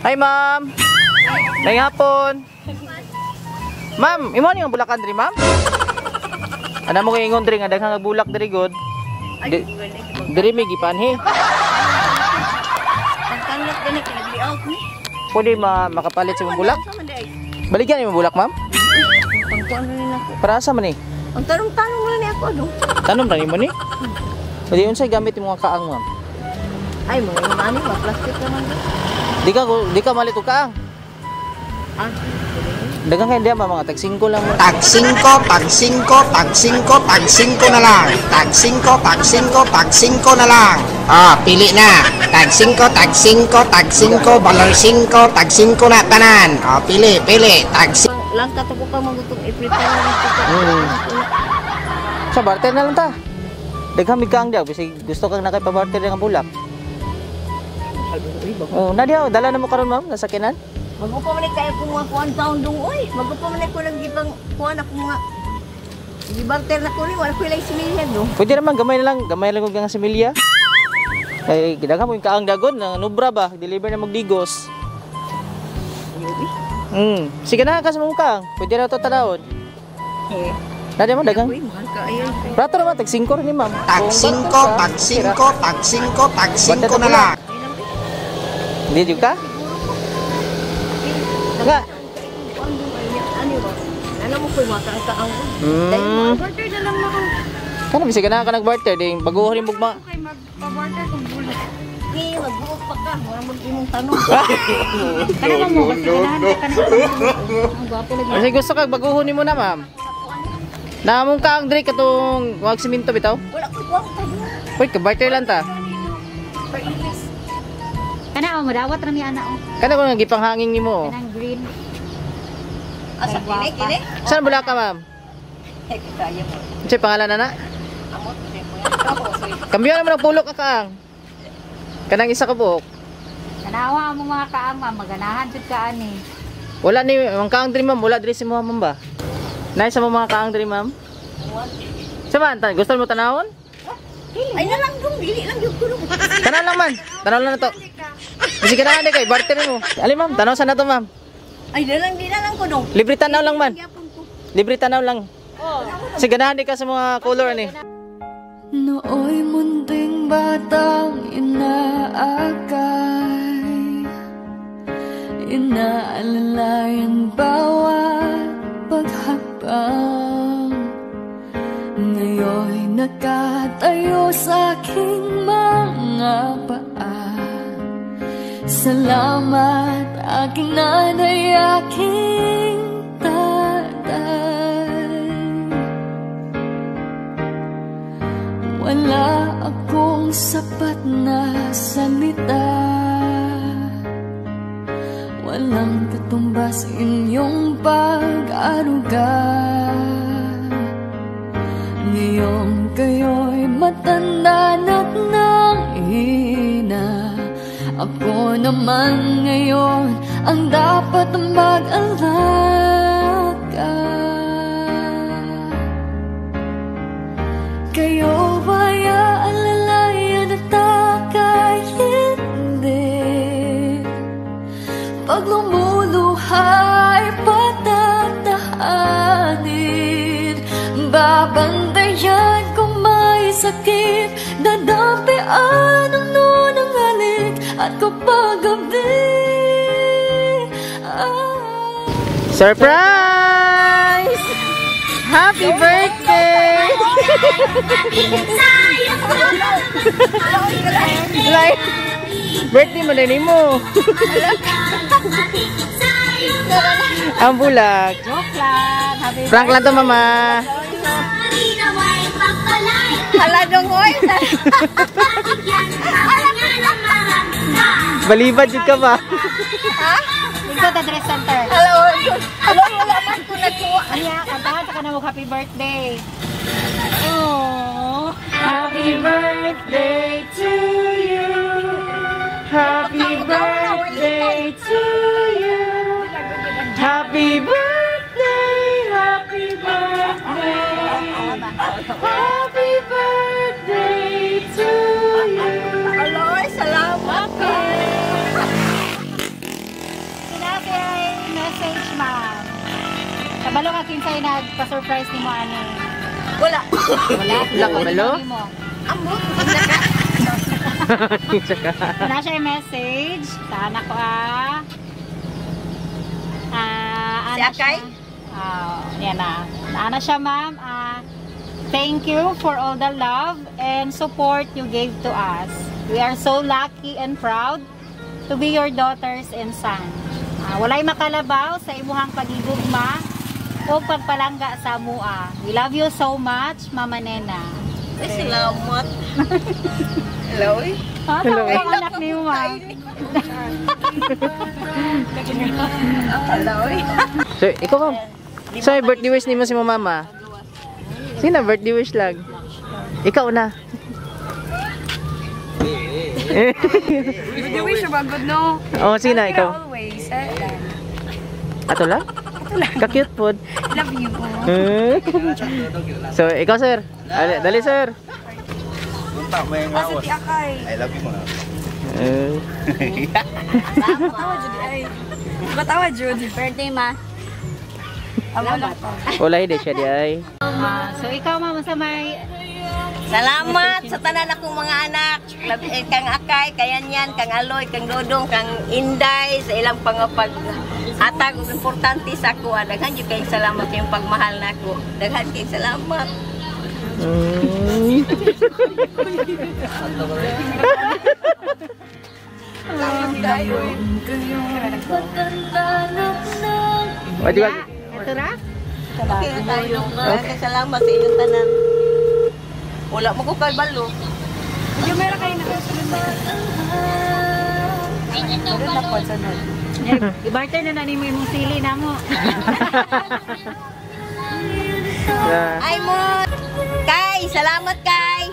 Hi, ma'am. Maayong hapon. Ma'am, imo ni ang bulakan diri, ma'am? Ana mo kay ingon diri nga daghang bulak diri gud. Ay, Diri may gipanhi. Pagtanot gani kay nagli-out ni. Pwede ma makapalit sa imong bulak? Sa man di ay. Baligyan imong bulak, ma'am? Pagkuan ni nako. Para asa man ni? Ang tarong-tarong wala ni ako ano. Tanom ra nimo ni? Pwede unsay gamit imong mga kaang, ma'am? Ay, mga ani, mga plastic naman do. Di ka malit og kaang. Ah, Daghang kay diya, ma'am, mga tag 5 lang mo. Tag 5, tag 5, tag 5, tag 5 na lang. Tag 5, tag 5, tag 5 na lang. Ah, pili na. Tag 5, tag 5, tag 5, balor 5, tag 5 na tanan. Ah, pili, pili. Tag 5. Lang kato ko pa magutong i-prepare nito. Sa barter na lang ta. Daghang mig kaang diya bisag gusto kang nakay pa-barter nga bulak. Oh, na diha, dala na mo karon, ma'am, nasa kinan. Magupa man kay ako mga kuan taon dong oy. Magupa man ko nang gibang kuan ako mga gibarter na ko ni wala ko ilay similya do. Pwede naman gamay lang og nga similya. Kay gidaghan mo yung kaang dagon na nubra ba, deliver na magdigos. Sige na ka sa mong kaang. Pwede na to tanawon. Eh, Na diha mo daghang. uy, mahal ka ayo. Prato naman tag 5 rin ni ma'am. Tag Kung 5, barter ka, tag tira. 5, tag 5, tag 5 na lang. Hindi jud ka? Nga. Ano ba? Ano mo koy mga kaang. Barter na lang ako. Kana bisag na ka nagbarter ding baguhon rin bugma. Kay magpa-barter kung bulak. Ni magbuot pa ka, wala mag imong tanong. Kana mo kasi ganahan ka kana. Ang gwapo lagi. Kasi gusto kag baguhon nimo na, ma'am. Namong kaang diri katong wag simento bitaw. Wala ko kwarta. Uy, ka-barter lang ta. Kana oh, madawat ra mi ana oh. Kana ko nga gipanghangin nimo. Kanang green. Asa kini kini? Saan bula ka, ma'am? Eh, kaya mo. Unsay pangalan na na? Amot ko. Kambiyo naman ang pulok ka kaang. Kanang isa ka buok. Tanawa ang mga kaang, ma'am, maganahan jud ka ani. Wala ni ang kaang diri, ma'am, wala diri si mo, ma'am ba? Nay sa mga kaang diri, ma'am. Sa man, gusto mo tanawon? Ay na lang dong, dili lang gyud ko dong. Tanaw lang man. Tanaw lang na to. Kasi ganahan di kay barter mo. Ali, ma'am, tanaw sa na to, ma'am. Ay na lang, di na lang ko dong. Libre tanaw lang man. Gyapon ko. Libre tanaw lang. Kasi ganahan di ka sa mga color ani. Nooy munting batang inaakay, inaalalayan bawat paghakbang. Ngayon'y nakatayo sa aking mga paa. Salamat, aking nanay, aking tatay. Wala akong sapat na salita, walang katumbas inyong pag-aruga. Ngayong kayo'y matanda na't nanghina, ako naman ngayon ang dapat mag-alaga. Kayo ba'y aalalayan at aka'y hindi? Pag lumuluha'y patatahanin, babantayan kung may sakit, dadampian ang nunang halik at kapag gabi ah. Surprise! Happy birthday! Like, birthday mo na nimo. Ang bulak. Joke lang. Happy Prank lang to, mama. Hala dong oy. Balibad jud ka ba? Ikaw ta dress center. Hello. Hello, wala man ko nakuha. Anya, kantahan sa kanang happy birthday. Oh. Happy birthday to you. Happy birthday to you. Happy birthday, happy birthday. Happy birthday to you. Hello, salamat. Kabalo ka kinsay nagpa-surprise nimo ani? Wala. Wala. Wala ka balo? Nimo. Amot. Kinsa ka? Kinsa ka? Wala siya message. Sa anak ko ah. Ah, Si ana Akay? siya. Ah, yan na. Ana siya, ma'am. Ah, thank you for all the love and support you gave to us. We are so lucky and proud to be your daughters and son. Ah, walay makalabaw sa imuhang pagigugma o pagpalangga sa amua. We love you so much, Mama Nena. Ay, salamat. Hello, eh. Ah, Hello. tawa ang anak niyo, ma'am. Hello, eh. So, ikaw, ma'am. So, birthday wish nimo si mama. Sino birthday wish lang? Ikaw na. Birthday wish ba good no? Oh, sige na, ikaw. Always. Eh, Ato lang? Ka-cute pod. love you. Eh. So, ikaw, sir. Dali, dali sir. Asa ti Akay? I love you mga. Eh. Batawa jud ay. Batawa jud. Birthday, ma. Amo lang pa. Wala hindi siya di ay. Ah, so, ikaw, ma'am, sa may Salamat sa tanan akong mga anak. Eh, kang Akay, kayan yan, kang Aloy, kang Dodong, kang Inday, sa ilang pangapag hatag og importante sa ako. Ah, daghan jud kayong salamat sa iyong pagmahal nako. Daghan kayong salamat. O, di ba? Ito ra? Okay na tayo. Daghan salamat sa inyong tanan. Wala mo ko kay balo. Medyo meron kayo nakasunod na. Sunod na po, sunod. I-barter na na nimo imong sili na mo. Ah, Ay mo. Kay, salamat kay.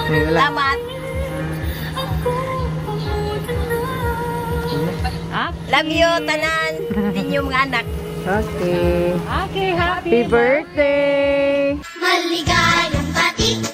Wala. Salamat. Ah, Love you tanan. Ninyo mga anak. Okay. okay, happy Happy birthday! Maligayang bati.